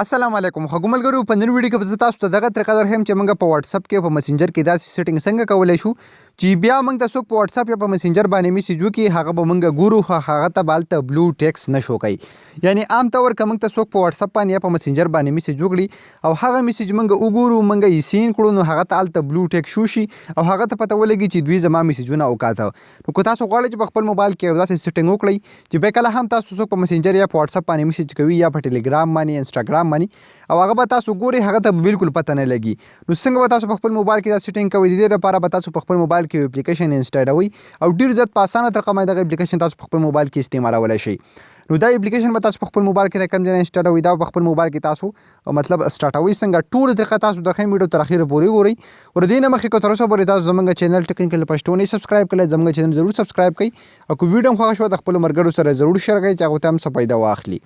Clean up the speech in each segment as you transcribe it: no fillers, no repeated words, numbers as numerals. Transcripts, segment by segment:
السلام علیکم خوږو ملګرو، په نن ویډیو کې به زه تاسو ته دغه طریقه درښیم چې موږ په واتساپ کې په مسنجر کې داسې سیټینګ څنګه کولی شو چې بیا موږ ته څوک په واتساپ یا په مسنجر باندې میسج وکړي، هغه به موږ ګورو خو هغه ته به هلته بلو ټیکس نه شو کوي. یعنی عام طور که موږ ته څوک په واتساپ باندې یا په مسنجر باندې میسج وکړي او هغه میسج موږ وګورو، موږ یې سین کړو، نو هغه ته هلته بلو ټیک شو شي او هغه ته پته ولګي چې دوی زما میسجونه وکاته. نو که تاسو غواړئ چې په خپل موبایل کې یو داسې سیټینګ وکړئ چې بیا کله هم تاسو څوک په مسنجر یا په واتساپ باندې میسج کوي یا په ټلیګرام باندې، انسټاګرام باندې، او هغه به تاسو ګورئ، هغه ته به بالکل پته نه لګي، نو څنګه به تاسو په خپل موبایل کې دا سیټینګ کوئ؟ د دې لپاره به تاسو په خپل موبایل کې یو اپلیکیشن انسټالوئ او ډیر زیات په اسانه طریقه باندې دغه اپلیکیشن تاسو په خپل موبایل کې استعمالولی شئ. نو دا اپلیکیشن به تاسو په خپل موبایل کې کوم ځای نه انسټالوئ، دا په خپل موبایل کې تاسو مطلب سټارټوي څنګه، ټول طریقه تاسو د خیم ویډیو تر اخیره پورې وګورئ. ور دې نه مخکې که تر اوسه پورې تاسو زمونږ چینل ټیکنیکل پښتو نه سبسکرایب کړئ، زمونږ چینل ضرور سبسکرایب کړئ او که ویډیو هم خوښه شوه، د خپلو ملګرو سره ضرور شیر کړئ چې هغوی ته هم څه پیدا واخلي.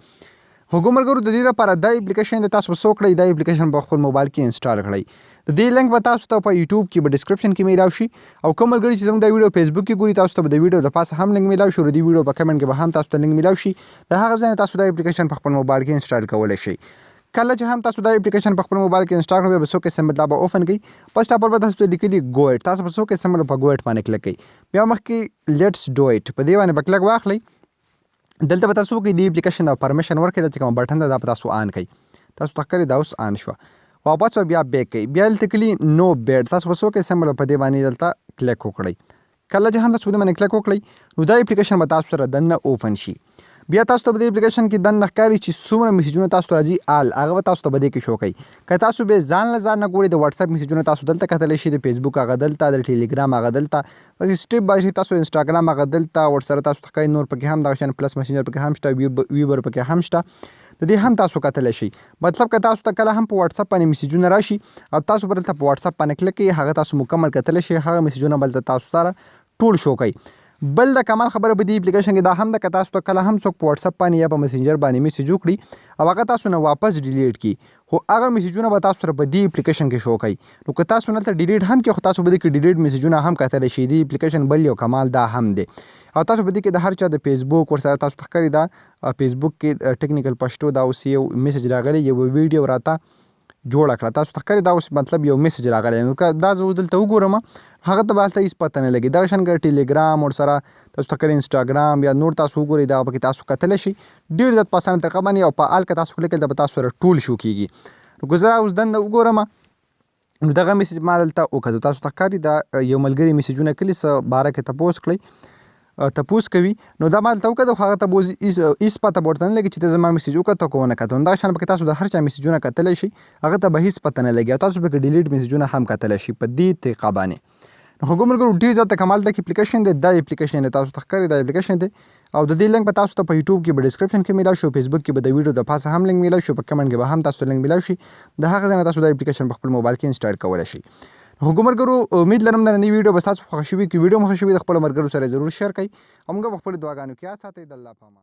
خوږو ملګرو، د دې لپاره دا اپلیکیشن د تاسو څه وکړئ، دا اپلیکیشن په خپل موبایل کې انسټال کړئ. د دې لینک به تاسو ته په یوټیوب کې په ډیسکرپشن کې میلاو شي او کوم ملګري چې زموږ دا ویډیو فیسبوک کې ګوري، تاسو ته به د ویډیو د پاسه هم لینک میلاو شي او د دې ویډیو په کمنټ کې به هم تاسو ته لینک میلاو شي. د هغه ځای نه تاسو دا اپلیکیشن په خپل موبایل کې انسټال کولی شئ. کله چې هم تاسو دا اپلیکیشن په خپل موبایل کې انسټال کړئ، بیا به څو قسم دا به اوپن کړئ. فرست اف به تاسو ته لیکلي ګو اټ، تاسو به څو قسم په ګو اټ باندې کلیک کړئ. بیا مخکې لیټس ډو اټ، په دې باندې به کلیک واخلئ. دلته به تاسو وکړئ د اپلیکیشن د پرمیشن ورکړئ، دا چې کوم بټن ده دا به تاسو آن کړئ. تاسو ته ښکاري دا اوس آن شوه. واپس به بیا بیک کړئ، بیا دلته کلي نو بیډ، تاسو به څو قسم په دې باندې دلته کلیک وکړئ. کله چې هم تاسو په دې باندې کلیک وکړئ، نو دا اپلیکیشن به تاسو سره دننه اوپن شي. بیا تاسو ته په دې اپلیکیشن کې دننه ښکاري چې څومره میسجونه تاسو ته راځي، آل هغه به تاسو ته په دې کې شو کوي. که تاسو به ځان له ځان نه ګورئ، د واتساپ میسجونه تاسو دلته کتلی شئ، د فیسبوک هغه دلته، د ټلیګرام هغه دلته، داسې سټیپ بای سټیپ تاسو انسټاګرام هغه دلته ورسره تاسو ته ښکاري. نور پکې هم دغه شان پلس مسنجر پکې هم شته، ویبر پکې هم شته، د دې هم تاسو کتلی شئ. مطلب که تاسو ته کله هم په واتساپ باندې میسجونه راشي او تاسو به دلته په واتساپ باندې کلیک کړئ، هغه تاسو مکمل کتلی شئ، هغه میسجونه به دلته تاسو سره ټول شو کوي. بل د کمال خبره په دې اپلیکیشن کې دا هم ده، که تاسو ته کله هم څوک په واتساپ باندې یا په مسنجر باندې میسج وکړي او هغه تاسو نه واپس ډیلیټ کړي، خو هغه میسجونه به تاسو سره په دې اپلیکیشن کې شو کوي. نو که تاسو دلته ډیلیټ هم کړئ، خو تاسو به دې کې ډیلیټ میسجونه هم کتلی شئ. دې اپلیکیشن بل یو کمال دا هم دی. او تاسو په دې کې د هر چا د فیسبوک ورسره تاسو ته ښکاري، دا فیسبوک کې ټیکنیکل پښتو دا اوس یو میسج راغلی، یو ویډیو راته جوړه کړه. تاسو ته ښکاري دا اوس مطلب یو میسج راغلی، نو که دا زه اوس دلته وګورم، هغه ته به هلته هیڅ پته نه لګي. دغه شان که ټلیګرام ورسره تاسو ته ښکاري، انسټاګرام یا نور تاسو وګورئ، دا پکې تاسو کتلی شئ ډېر زیات په اسانه طریقه باندې. او په آل که تاسو کلیک کړئ، دا به تاسو سره ټول شو کېږي. نو که زه اوس دننه وګورم، نو دغه میسج ما دلته وکتو. تاسو ته ښکاري دا یو ملګري میسجونه کړي، څه باره کې تپوس کړئ، تپوس کوي، نو دا ما دلته وکتو، خو هغه ته به اوس هیڅ پته به ورته نه لګي چې ته زما میسج وکتو که ونه کتو. نو دغه شان پکې تاسو د هر چا میسجونه کتلی شئ، هغه ته به هیڅ پته نه لګي او تاسو پکې ډیلیټ میسجونه هم کتلی شئ په دې طریقه باندې. نو خوږو ملګرو، ډېر زیات د کمال ډک اپلیکیشن دی. دا اپلیکیشن دی، تاسو ته ښکاري دا اپلیکیشن دی او د دې لینک به تاسو ته په یوټیوب کې په ډیسکرپشن کې میلاو شي، فیسبوک کې به د ویډیو د پاسه هم لینک میلاو شي، په کمنټ کې به هم تاسو ته لینک میلاو شي. د هغه ځای نه تاسو دا اپلیکیشن په خپل موبایل کې انسټال کولی شئ. خوږو ملګرو، امید لرم د نننۍ ویډیو به تاسو خوښه شوي. که ویډیو مو خوښه شوي، د خپلو ملګرو سره ضرور شیر کړئ او موږ به خپلو دعاګانو کې یاد ساتئ. د الله په امان.